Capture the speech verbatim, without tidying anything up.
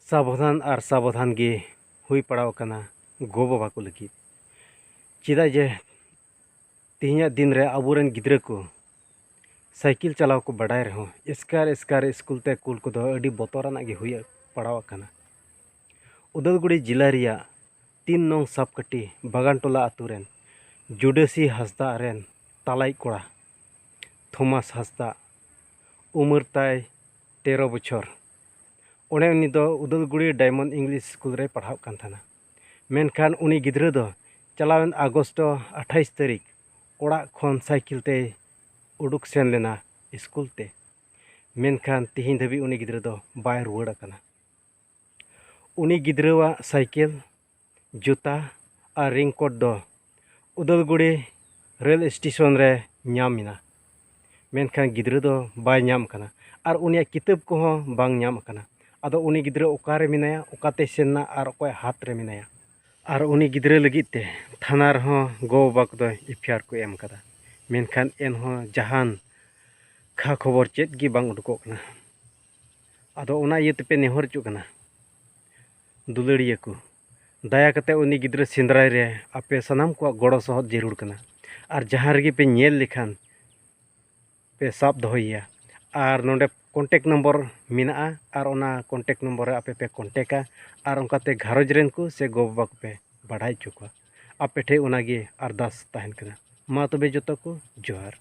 ᱥᱟᱵᱚᱫᱷᱟᱱ ᱟᱨ ᱥᱟᱵᱚᱫᱷᱟᱱ ᱜᱮ ᱦᱩᱭ ᱯᱟᱲᱟᱣ ᱟᱠᱟᱱᱟ ᱜᱚ-ᱵᱟᱵᱟ ᱠᱚ ᱞᱟᱹᱜᱤᱫ᱾ ᱪᱮᱫᱟᱜ ᱡᱮ ᱛᱮᱦᱮᱧᱟᱜ ᱫᱤᱱ ᱨᱮ ᱟᱵᱚᱨᱮᱱ ᱜᱤᱫᱽᱨᱟᱹ ᱠᱚ ᱥᱟᱭᱠᱮᱞ ᱪᱟᱞᱟᱣ ᱠᱚ ᱵᱟᱰᱟᱭ ᱨᱮᱦᱚᱸ, ᱮᱥᱠᱟᱨ ᱮᱥᱠᱟᱨ ᱥᱠᱩᱞ ᱛᱮ ᱠᱩᱞ ᱠᱚᱫᱚ ᱟᱹᱰᱤ ᱵᱚᱛᱚᱨᱟᱱᱟᱜ ᱜᱮ ᱦᱩᱭ ᱯᱟᱲᱟᱣ ᱟᱠᱟᱱᱟ᱾ ᱩᱫᱟᱞᱜᱩᱲᱤ ᱡᱮᱞᱟ ᱨᱮᱭᱟᱜ ᱛᱤᱱ ᱱᱚᱝ ᱥᱟᱵᱠᱟᱹᱴᱤ ᱵᱟᱜᱟᱱᱴᱚᱞᱟ ᱟᱛᱳ ᱨᱮᱱ ᱡᱩᱰᱟᱹᱥᱤ ᱦᱟᱸᱥᱫᱟ ᱨᱮᱱ ᱛᱟᱞᱟᱭᱤᱡ ᱠᱚᱲᱟ ᱛᱷᱚᱢᱟᱥ ᱦᱟᱸᱥᱫᱟ, ᱩᱢᱮᱨ ᱛᱟᱭ ᱛᱮᱨᱚ ᱵᱚᱪᱷᱚᱨ᱾ ᱚᱱᱮ ᱩᱱᱤ ᱫᱚ ᱩᱫᱟᱞᱜᱩᱲᱤ ᱰᱟᱭᱢᱚᱱᱰ ᱤᱝᱞᱤᱥ ᱥᱠᱩᱞ ᱨᱮᱭ ᱯᱟᱲᱦᱟᱜ ᱠᱟᱱ ᱛᱟᱦᱮᱱᱟ᱾ ᱢᱮᱱᱠᱷᱟᱱ ᱩᱱᱤ ᱜᱤᱫᱽᱨᱟᱹ ᱫᱚ ᱪᱟᱞᱟᱣᱮᱱ ᱟᱜᱚᱥᱴ ᱟᱴᱷᱟᱭᱤᱥ ᱛᱟᱹᱨᱤᱠᱷ ᱚᱲᱟᱜ ᱠᱷᱚᱱ ᱥᱟᱭᱠᱮᱞ ᱛᱮᱭ ᱩᱰᱩᱠ ᱥᱮᱱ ᱞᱮᱱᱟ ᱥᱠᱩᱞ ᱛᱮ᱾ ᱢᱮᱱᱠᱷᱟᱱ ᱛᱮᱦᱮᱧ ᱫᱷᱟᱹᱵᱤᱡ ᱩᱱᱤ ᱜᱤᱫᱽᱨᱟᱹ ᱫᱚ ᱵᱟᱭ ᱨᱩᱣᱟᱹᱲ ᱟᱠᱟᱱᱟ᱾ ᱩᱱᱤ ᱜᱤᱫᱽᱨᱟᱹᱣᱟᱜ ᱥᱟᱭᱠᱮᱞ, ᱡᱩᱛᱟ ᱟᱨ ᱨᱮᱱᱠᱳᱴ ᱫᱚ ᱩᱫᱟᱞᱜᱩᱲᱤ ᱨᱮᱞ ᱥᱴᱮᱥᱚᱱ ᱨᱮ ᱧᱟᱢ ᱮᱱᱟ᱾ ᱢᱮᱱᱠᱷᱟᱱ ᱜᱤᱫᱽᱨᱟᱹ ᱫᱚ ᱵᱟᱭ ᱧᱟᱢ ᱟᱠᱟᱱᱟ ᱟᱨ ᱩᱱᱤᱭᱟᱜ ᱠᱤᱛᱟᱹᱵ ᱠᱚᱦᱚᱸ ᱵᱟᱝ ᱧᱟᱢ ᱟᱠᱟᱱᱟ᱾ ᱟᱫᱚ ᱩᱱᱤ ᱜᱤᱫᱽᱨᱟᱹ ᱚᱠᱟᱨᱮ ᱢᱮᱱᱟᱭᱟ, ᱚᱠᱟᱛᱮᱭ ᱥᱮᱱ ᱮᱱᱟ ᱟᱨ ᱚᱠᱚᱭᱟᱜ ᱦᱟᱛ ᱨᱮ ᱢᱮᱱᱟᱭᱟ? ᱟᱨ ᱩᱱᱤ ᱜᱤᱫᱽᱨᱟᱹ ᱞᱟᱹᱜᱤᱫ ᱛᱮ ᱛᱷᱟᱱᱟ ᱨᱮᱦᱚᱸ ᱜᱚ-ᱵᱟᱵᱟ ᱠᱚᱫᱚ ᱮᱯᱷ ᱟᱭ ᱟᱨ ᱠᱚ ᱮᱢ ᱟᱠᱟᱫᱟ᱾ ᱢᱮᱱᱠᱷᱟᱱ ᱮᱱᱦᱚᱸ ᱡᱟᱦᱟᱱ ᱠᱷᱟ ᱠᱷᱚᱵᱚᱨ ᱪᱮᱫ ᱜᱮ ᱵᱟᱝ ᱩᱰᱩᱠᱚᱜ ᱠᱟᱱᱟ᱾ ᱟᱫᱚ ᱚᱱᱟ ᱤᱭᱟᱹ ᱛᱮᱯᱮ ᱱᱮᱦᱚᱨ ᱦᱚᱪᱚᱜ ᱠᱟᱱᱟ, ᱫᱩᱞᱟᱹᱲᱤᱭᱟᱹ ᱠᱚ, ᱫᱟᱭᱟ ᱠᱟᱛᱮ ᱩᱱᱤ ᱜᱤᱫᱽᱨᱟᱹ ᱥᱮᱸᱫᱽᱨᱟᱭ ᱨᱮ ᱟᱯᱮ ᱥᱟᱱᱟᱢ ᱠᱚᱣᱟᱜ ᱜᱚᱲᱚ ᱥᱚᱦᱚᱫ ᱡᱟᱹᱨᱩᱲ ᱠᱟᱱᱟ᱾ ᱟᱨ ᱡᱟᱦᱟᱸ ᱨᱮᱜᱮ ᱯᱮ ᱧᱮᱞ ᱞᱮᱠᱷᱟᱱ ᱯᱮ ᱥᱟᱵ ᱫᱚᱦᱚᱭᱮᱭᱟ᱾ ᱟᱨ ᱱᱚᱰᱮ ᱠᱚᱱᱴᱮᱠᱴ ᱱᱚᱢᱵᱚᱨ ᱢᱮᱱᱟᱜᱼᱟ, ᱟᱨ ᱚᱱᱟ ᱠᱚᱱᱴᱮᱠᱴ ᱱᱚᱢᱵᱚᱨ ᱨᱮ ᱟᱯᱮ ᱯᱮ ᱠᱚᱱᱴᱮᱠᱟ ᱟᱨ ᱚᱱᱠᱟᱛᱮ ᱜᱷᱟᱨᱚᱸᱡᱽ ᱨᱮᱱ ᱠᱚ ᱥᱮ ᱜᱚ-ᱵᱟᱵᱟ ᱠᱚᱯᱮ ᱵᱟᱰᱟᱭ ᱦᱚᱪᱚ ᱠᱚᱣᱟ᱾ ᱟᱯᱮ ᱴᱷᱮᱱ ᱚᱱᱟᱜᱮ ᱟᱨᱫᱟᱥ ᱛᱟᱦᱮᱱ ᱠᱟᱱᱟ᱾ ᱢᱟ ᱛᱚᱵᱮ ᱡᱚᱛᱚ ᱠᱚ ᱡᱚᱦᱟᱨ᱾